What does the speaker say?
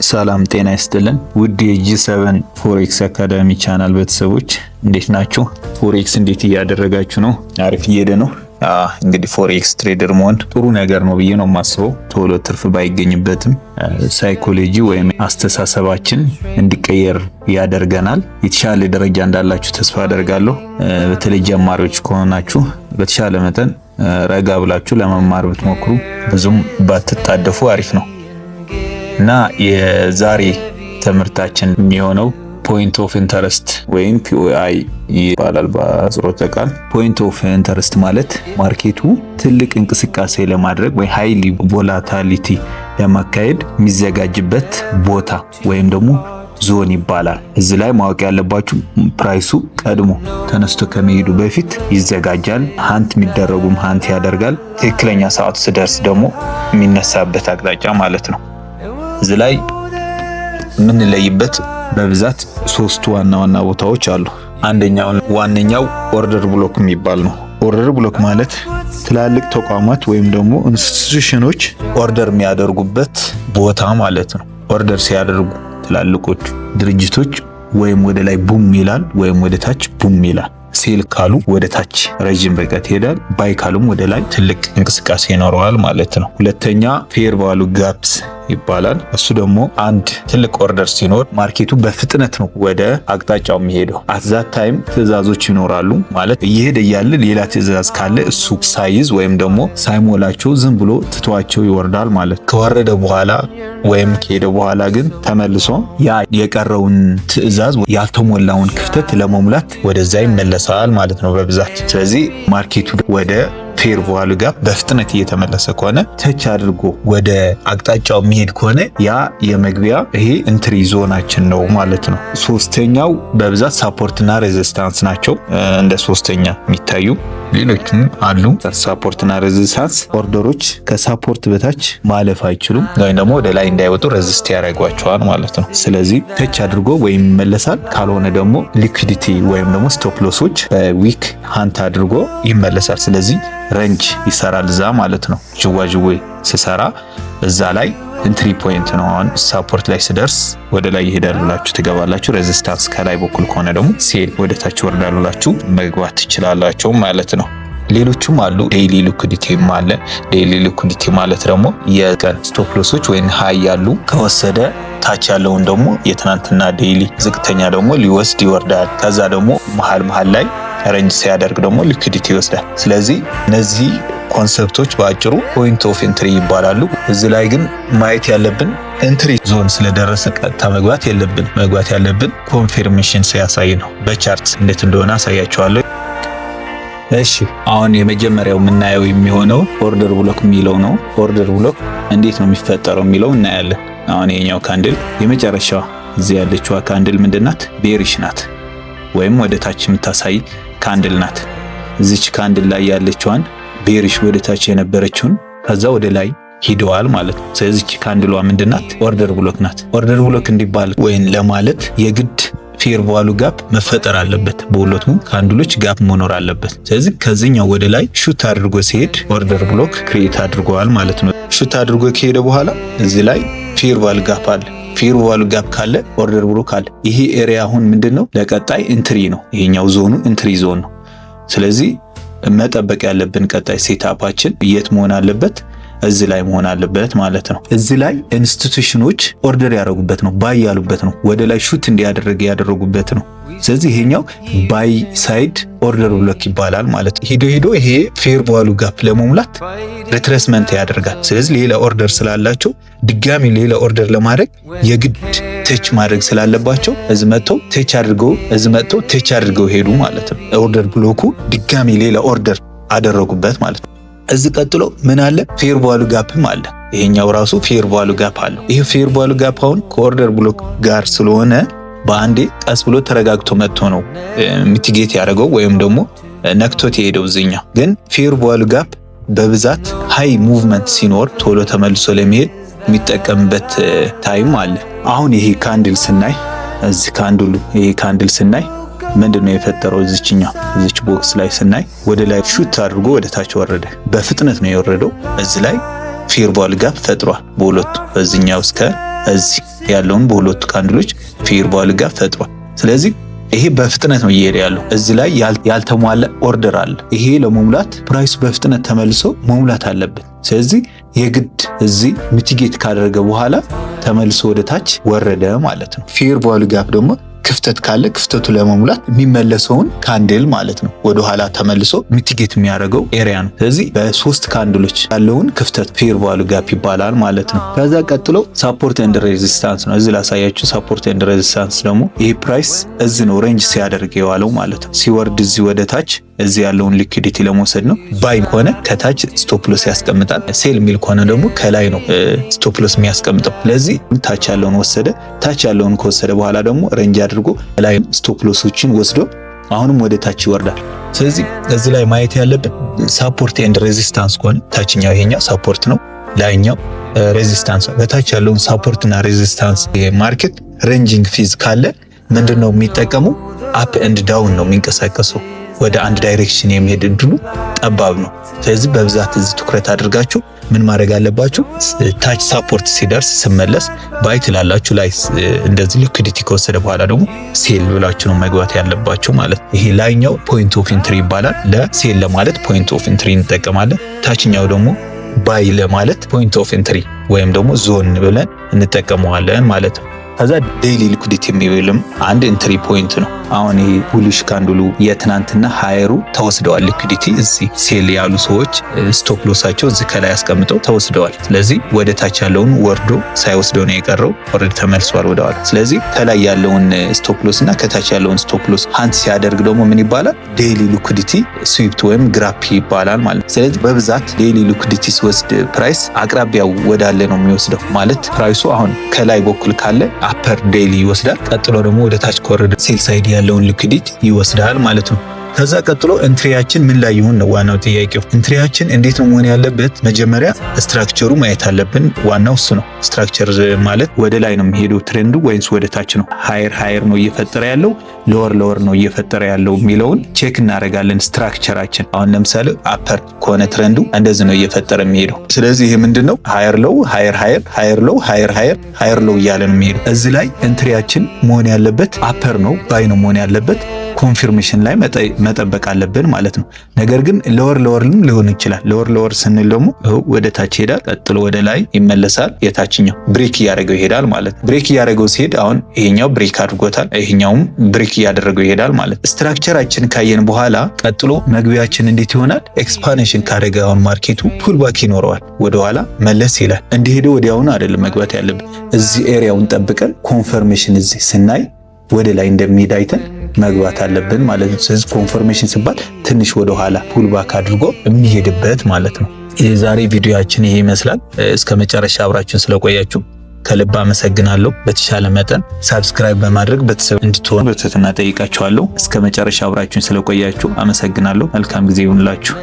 ሰላም ጤና ይስጥልን ውድ የ G7 Forex Academy channel ቤተሰቦች፣ እንዴት ናችሁ? Forex እንዴት እያደረጋችሁ ነው? አሪፍ እየሄደ ነው። እንግዲህ forex trader መሆን ጥሩ ነገር ነው ብዬ ነው የማስበው። ቶሎ ትርፍ ባይገኝበትም psychology ወይም አስተሳሰባችን እንዲቀየር ያደርገናል። የተሻለ ደረጃ እንዳላችሁ ተስፋ አደርጋለሁ። በተለይ ጀማሪዎች ከሆናችሁ በተሻለ መጠን ረጋ ብላችሁ ለመማር ብትሞክሩ፣ ብዙም ባትጣደፉ አሪፍ ነው። እና የዛሬ ትምህርታችን የሚሆነው point of interest ወይም POI ይባላል በአጽሮተ ቃል። Point of interest ማለት market ኡ ትልቅ እንቅስቃሴ ለማድረግ ወይ highly volatility ለማካሄድ የሚዘጋጅበት ቦታ ወይም ደግሞ ዞን ይባላል። እዚህ ላይ ማወቅ ያለባችሁ price ኡ ቀድሞ ተነስቶ ከመሄዱ በፊት ይዘጋጃል። Hunt የሚደረጉም hunt ያደርጋል። ትክክለኛ ሰዓቱ ሲደርስ ደግሞ የሚነሳበት አቅጣጫ ማለት ነው። እዚህ ላይ የምንለይበት በብዛት ሶስቱ ዋና ዋና ቦታዎች አሉ። አንደኛው ዋነኛው order block የሚባል ነው። Order block ማለት ትላልቅ ተቋማት ወይም ደግሞ institution ኖች order የሚያደርጉበት ቦታ ማለት ነው። Order ሲያደርጉ ትላልቆቹ ድርጅቶች ወይም ወደ ላይ boom ይላል ወይም ወደ ታች boom ይላል። Sell ካሉ ወደ ታች ረዥም ርቀት ይሄዳል። Buy ካሉም ወደ ላይ ትልቅ እንቅስቃሴ ይኖረዋል ማለት ነው። ሁለተኛ fair value gaps ይባላል። እሱ ደግሞ አንድ ትልቅ order ሲኖር market ኡ በፍጥነት ነው ወደ አቅጣጫው የሚሄደው። At that time ትዕዛዞች ይኖራሉ፣ ማለት እየሄደ እያለ ሌላ ትዕዛዝ ካለ እሱ ሳይዝ ወይም ደግሞ ሳይሞላቸው ዝም ብሎ ትቷቸው ይወርዳል ማለት። ከወረደ በኋላ ወይም ከሄደ በኋላ ግን ተመልሶ ያ የቀረውን ትዕዛዝ፣ ያልተሞላውን ክፍተት ለመሙላት ወደዛ ይመለሳል ማለት ነው በብዛት። ስለዚህ market ኡ ወደ fair value gap በፍጥነት እየተመለሰ ከሆነ፣ touch አድርጎ ወደ አቅጣጫው የሚሄድ ከሆነ ያ የመግቢያ ይሄ entry zone ኣችን ነው ማለት ነው። ሶስተኛው በብዛት support ና resistance ናቸው እንደ ሶስተኛ የሚታዩ፣ ሌሎችም አሉ። Support ና resistance order ኦች ከ support በታች ማለፍ አይችሉም፣ ወይም ደግሞ ወደ ላይ እንዳይወጡ resist ያደርጓቸዋል ማለት ነው። ስለዚህ touch አድርጎ ወይም ይመለሳል፣ ካልሆነ ደግሞ liquidity ወይም ደግሞ stop loss ኦች wick hunt አድርጎ ይመለሳል። ስለዚህ range ይሰራል እዛ ማለት ነው። ዥዋዥዌ ስሰራ እዛ ላይ entry point ነው። አሁን support ላይ ስደርስ ወደ ላይ ይሄዳል ብላችሁ ትገባላችሁ። Resistance ከላይ በኩል ከሆነ ደግሞ sell ወደ ታች ይወርዳል ብላችሁ መግባት ትችላላችሁ ማለት ነው። ሌሎቹም አሉ። Daily liquidity ም አለ። Daily liquidity ማለት ደግሞ የቀን stop loss ኦች ወይም high ያሉ ከወሰደ ታች ያለውን ደግሞ የትናንትና daily ዝቅተኛ ደግሞ ሊወስድ ይወርዳል። ከዛ ደግሞ መሀል መሀል ላይ range ሲያደርግ ደግሞ liquidity ይወስዳል። ስለዚህ እነዚህ concept ኦች በአጭሩ point of entry ይባላሉ። እዚህ ላይ ግን ማየት ያለብን entry zone ስለደረሰ ቀጥታ መግባት የለብን። መግባት ያለብን confirmation ሲያሳይ ነው። በ chart እንዴት እንደሆነ አሳያችኋለሁ። እሺ፣ አሁን የመጀመሪያው የምናየው የሚሆነው order block የሚለው ነው። Order block እንዴት ነው የሚፈጠረው የሚለው እናያለን። አሁን ይሄኛው candle፣ የመጨረሻዋ እዚህ ያለችዋ candle ምንድናት? Bearish ናት፣ ወይም ወደ ታች የምታሳይ candle ናት። እዚች candle ላይ ያለችዋን bearish ወደ ታች የነበረችውን ከዛ ወደ ላይ ሂደዋል ማለት ነው። ስለዚህ candle ዋ ምንድናት? Order block ናት። Order block እንዲባል ወይም ለማለት የግድ fair value gap መፈጠር አለበት። በሁለቱም candle ኦች gap መኖር አለበት። ስለዚህ ከዚህኛው ወደ ላይ shoot አድርጎ ሲሄድ order block create አድርገዋል ማለት ነው። Shoot አድርጎ ከሄደ በኋላ እዚህ ላይ fair value gap አለ። Fair value gap ካለ order block አለ። ይሄ area አሁን ምንድን ነው? ለቀጣይ entry ነው። ይሄኛው zone ኑ entry zone ነው። ስለዚህ መጠበቅ ያለብን ቀጣይ setup ኣችን የት መሆን አለበት? እዚህ ላይ መሆን አለበት ማለት ነው። እዚህ ላይ institution ኖች order ያደረጉበት ነው፣ buy ያሉበት ነው፣ ወደ ላይ shoot እንዲያደርግ ያደረጉበት ነው። ስለዚህ ይሄኛው buy side order block ይባላል ማለት ነው። ሄዶ ሄዶ ይሄ fair value gap ለመሙላት retracement ያደርጋል። ስለዚህ ሌላ order ስላላቸው ድጋሚ ሌላ order ለማድረግ የግድ touch ማድረግ ስላለባቸው እዚህ መጥተው touch አድርገው ሄዱ ማለት ነው። Order block ኡ ድጋሚ ሌላ order አደረጉበት ማለት ነው። እዚህ ቀጥሎ ምን አለ? Fair value gap ም አለ። ይሄኛው ራሱ fair value gap አለው። ይሄ fair value gap አሁን ከ order block ጋር ስለሆነ በአንዴ ቀስ ብሎ ተረጋግቶ መጥቶ ነው mitigate ያደረገው ወይም ደግሞ ነክቶት የሄደው። እዚኛው ግን fair value gap በብዛት high movement ሲኖር ቶሎ ተመልሶ ለመሄድ የሚጠቀምበት time አለ። አሁን ይሄ candle ስናይ፣ እዚህ candle ኡ ይሄ candle ስናይ ምንድን ነው የፈጠረው? እዚችኛው እዚች box ላይ ስናይ ወደ ላይ shoot አድርጎ ወደ ታች ወረደ። በፍጥነት ነው የወረደው። እዚህ ላይ fair value gap ፈጥሯል በሁለቱ፣ በዚህኛው እስከ እዚህ ያለውን በሁለቱ candle ኦች fair value gap ፈጥሯል። ስለዚህ ይሄ በፍጥነት ነው እየሄደ ያለው። እዚህ ላይ ያልተሟላ order አለ። ይሄ ለመሙላት price ኡ በፍጥነት ተመልሶ መሙላት አለበት። ስለዚህ የግድ እዚህ mitigate ካደረገ በኋላ ተመልሶ ወደ ታች ወረደ ማለት ነው። Fair value gap ደግሞ ክፍተት ካለ ክፍተቱ ለመሙላት የሚመለሰውን candle ማለት ነው። ወደኋላ ተመልሶ mitigate የሚያደርገው area ነው። ስለዚህ በሶስት candle ኦች ያለውን ክፍተት fair value gap ይባላል ማለት ነው። ከዛ ቀጥሎ support and resistance ነው። እዚህ ላሳያችሁ። Support and resistance ደግሞ ይህ price እዚህ ነው range ሲያደርግ የዋለው ማለት ነው። ሲወርድ እዚህ ወደ ታች እዚህ ያለውን liquidity ለመውሰድ ነው። Buy ከሆነ ከታች stop loss ያስቀምጣል። Sell የሚል ከሆነ ደግሞ ከላይ ነው stop loss የሚያስቀምጠው። ስለዚህ ታች ያለውን ወሰደ። ታች ያለውን ከወሰደ በኋላ ደግሞ range አድርጎ ላይ stop loss ኦችን ወስዶ አሁንም ወደ ታች ይወርዳል። ስለዚህ እዚህ ላይ ማየት ያለብን support and resistance ከሆነ ታችኛው ይሄኛው support ነው፣ ላይኛው resistance ነው። በታች ያለውን support እና resistance market ranging phase ካለ ምንድን ነው የሚጠቀሙ? Up and down ነው የሚንቀሳቀሰው። ወደ አንድ direction የሚሄድ እድሉ ጠባብ ነው። ስለዚህ በብዛት እዚህ ትኩረት አድርጋችሁ ምን ማድረግ አለባችሁ? ታች support ሲደርስ ስመለስ buy ትላላችሁ። ላይ እንደዚህ liquidity ከወሰደ በኋላ ደግሞ sell ብላችሁ ነው መግባት ያለባችሁ ማለት። ይሄ ላይኛው point of entry ይባላል። ለ sell ለማለት point of entry እንጠቀማለን። ታችኛው ደግሞ buy ለማለት point of entry ወይም ደግሞ ዞን ብለን እንጠቀመዋለን ማለት ነው። ከዛ daily liquidity የሚልም አንድ entry point ነው። አሁን ይሄ bullish candle ኡ የትናንትና higher ኡ ተወስደዋል። Liquidity እዚህ sell ያሉ ሰዎች stop loss ኣቸው እዚህ ከላይ አስቀምጠው ተወስደዋል። ስለዚህ ወደ ታች ያለውን ወርዶ ሳይወስደው ነው የቀረው። Already ተመልሷል ወደኋላ። ስለዚህ ከላይ ያለውን stop loss እና ከታች ያለውን stop loss hunt ሲያደርግ ደግሞ ምን ይባላል? Daily liquidity sweep ወይም grab ይባላል ማለት ነው። ስለዚህ በብዛት daily liquidity ሲወስድ price አቅራቢያው ወዳለ ነው የሚወስደው ማለት price ኡ አሁን ከላይ በኩል ካለ upper daily ይወስዳል። ቀጥሎ ደግሞ ወደ ታች ከወረደ sell side ያለውን liquidity ይወስዳል ማለት ነው። ከዛ ቀጥሎ entry ያችን ምን ላይ ይሁን ነው ዋናው ጥያቄው። Entry ያችን እንዴት ነው መሆን ያለበት? መጀመሪያ structure ኡ ማየት አለብን። ዋናው እሱ ነው። Structure ማለት ወደ ላይ ነው የሚሄደው trend ኡ ወይንስ ወደ ታች ነው? Higher higher ነው እየፈጠረ ያለው፣ lower lower ነው እየፈጠረ ያለው የሚለውን check እናደርጋለን። Structure ኣችን አሁን ለምሳሌ upper ከሆነ trend ኡ እንደዚህ ነው እየፈጠረ የሚሄደው። ስለዚህ ይሄ ምንድን ነው? Higher low፣ higher higher፣ higher low፣ higher higher፣ higher low እያለ ነው የሚሄደው። እዚህ ላይ entry ያችን መሆን ያለበት upper ነው፣ buy ነው መሆን ያለበት። Confirmation ላይ መጠበቅ አለብን ማለት ነው። ነገር ግን lower lower ም ሊሆን ይችላል። Lower lower ስንል ደግሞ ወደ ታች ይሄዳል፣ ቀጥሎ ወደ ላይ ይመለሳል። የታችኛው break እያደረገው ይሄዳል ማለት ነው። Break እያደረገው ሲሄድ አሁን ይሄኛው break አድርጎታል፣ ይሄኛውም break እያደረገው ይሄዳል ማለት ነው። Structure ኣችን ካየን በኋላ ቀጥሎ መግቢያችን እንዴት ይሆናል? Expansion ካደረገ አሁን market ኡ pullback ይኖረዋል፣ ወደኋላ መለስ ይላል። እንዲሄደ ወዲያውኑ አይደለም መግባት ያለብን። እዚህ area ውን ጠብቀን confirmation እዚህ ስናይ ወደ ላይ እንደሚሄድ አይተን መግባት አለብን ማለት ነው። ስለዚህ confirmation ሲባል ትንሽ ወደ ኋላ pullback አድርጎ የሚሄድበት ማለት ነው። የዛሬ ቪዲዮአችን ይሄ ይመስላል። እስከ መጨረሻ አብራችሁን ስለቆያችሁ ከልብ አመሰግናለሁ። በተሻለ መጠን subscribe በማድረግ ቤተሰብ እንድትሆኑ በትህትና ጠይቃችኋለሁ። እስከ መጨረሻ አብራችሁን ስለቆያችሁ አመሰግናለሁ። መልካም ጊዜ ይሁንላችሁ።